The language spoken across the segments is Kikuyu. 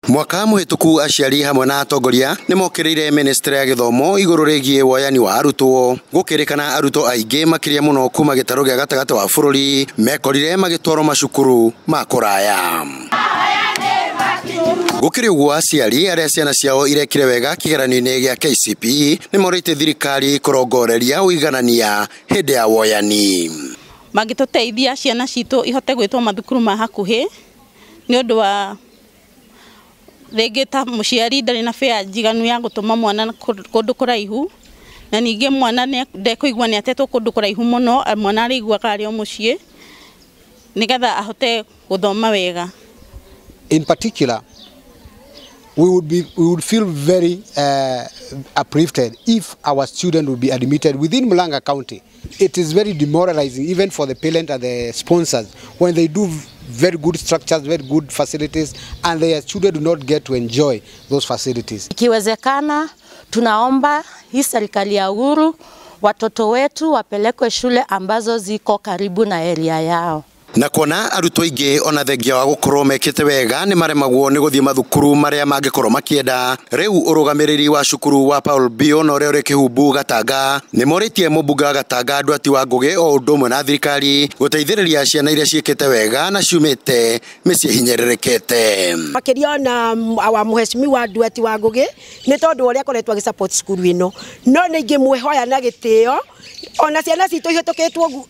Mwaka mũhĩtũku aciari hamwe na atongoria nĩ mokĩrĩire ministry ya gĩthomo igũrũ rĩgiĩ woyani wa arutwo. Gũkĩrĩkana arutwo aingĩ makĩria mũno kuma gĩtarũ gĩa gatagatĩ wa bũrũri mekorire magĩtwarwo macukuru ma kũraya. Gũkĩrĩ ũguo aciari arĩa ciana ciao irekire wega kĩgeranio-inĩ gĩa KCPE nĩ morĩtie thirikari kũrongoreria ũiganania hĩndĩ ya woyani. Mangĩtũteithia ciana citũ ihote gwĩtwo mathukuru ma hakuhĩ nĩ ũndũ wa rĩngĩ ta mũciari ndarĩ na fare njiganu ya gũtũma mwana kũndũ kũraihu, na ningĩ mwana ndekũigua nĩ atetwo kũndũ kũraihu mũno, mwana arĩiguaga arĩ o mũciĩ nĩgetha ahote gũthoma wega. In particular, we would feel very uplifted if our student would be admitted within Murang'a County. It is very demoralizing even for the parent and the sponsors when they do very good structures, very good facilities, and their children do not get to enjoy those facilities. Ikiwezekana, tunaomba hii serikali ya Uhuru watoto wetu wapelekwe shule ambazo ziko karibu na area yao. Na kuona arutwo aingĩ ona thengia wa gũkorwo mekĩte wega nĩ maremagwo nĩ gũthiĩ mathukuru marĩa mangĩkorwo makĩenda. Rĩu ũrũgamĩrĩri wa cukuru wa Paul Bio na ũrĩa ũrĩ Kĩhumbu Gatanga nĩ morĩtie mũmbunge wa Gatanga Nduati wa Ngũgĩ o ũndũ ũmwe na thirikari gũteithĩrĩria ciana iria ciĩkĩte wega na ciumĩte mĩciĩ hinyĩrĩrĩkĩte. Makĩria ona wa mheshimiwa Nduati wa Ngũgĩ nĩ tondũ ũrĩa akoretwo agĩ support cukuru ĩno, no nĩ ingĩmwĩhoya na gĩtĩo ona ciana citũ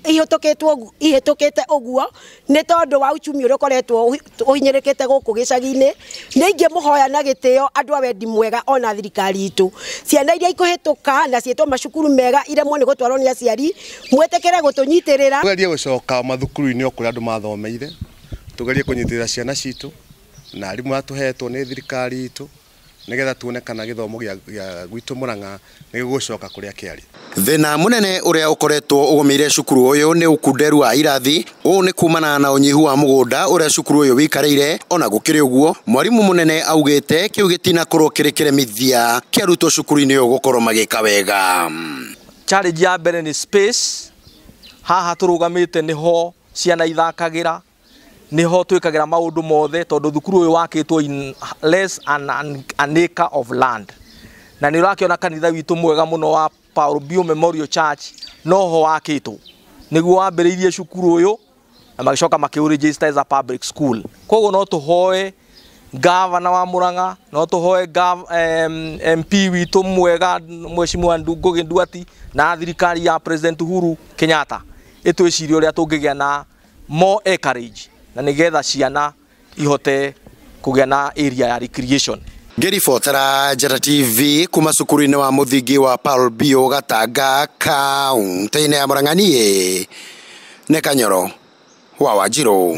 ihĩtũkĩte ũguo nĩ tondũ wa uchumi ũrĩa ũkoretwo ũhinyĩrĩkĩte gũkũ gĩcagi-inĩ, nĩ ingĩmũhoya na gĩtĩo andũ a wendi mwega ona thirikari itũ ciana iria ikũhĩtũka na ciĩtwo macukuru mega iremwo nĩ gũtwarwo nĩ aciari mwĩtĩkĩre gũtũnyitĩrĩra. Tugerie gũcoka mathukuru-inĩ o kũrĩa andũ mathomeire, tugerie kũnyitĩrĩra ciana citũ na arimũ arĩa tũhetwo nĩ thirikari itũ nĩgetha tuone kana gĩthomo gĩa gwitũ Murang'a nĩ gĩgũcoka kũrĩa kĩarĩ. Thĩna mũnene ũrĩa ũkoretwo ũgũmĩire cukuru ũyũ nĩ ũkunderu wa irathi. Ũũ nĩ kumana na ũnyihu wa mũgũnda ũrĩa cukuru ũyũ wĩikarĩire. Ona gũkĩrĩ ũguo, mwarimũ mũnene augĩte kĩu gĩtinakorwo kĩrĩ kĩremithia kĩa arutwo cukuru-inĩ ũyũ gũkorwo magĩka wega. Challenge ya mbere nĩ space. Haha tũrũgamĩte nĩho ciana ithakagĩra, niho twikagira maundu mothe tondu thukuru uyu wakitwo in less an acre of land, na ni urakiona kanitha witu mwega muno wa Paul Bio Memorial Church noho wakitwo niguo wambiriirie cukuru uyu na magicoka makiuregister as a public school. Koguo no tuhoe gavana wa Murang'a, no tuhoe MP witu mwega Mheshimiwa Ngũgĩ Nduati na thirikari ya President Uhuru Kenyatta itwicirie uria tungigia na more acreage na nigetha ciana ihote kugĩa na area ya recreation. Ngĩribotera Njata TV kuma cukuru-inĩ wa mũthingi wa Paul Bio Gatanga kaunti-inĩ ya Murang'a, niĩ nĩ Kanyoro wa Wanjirũ.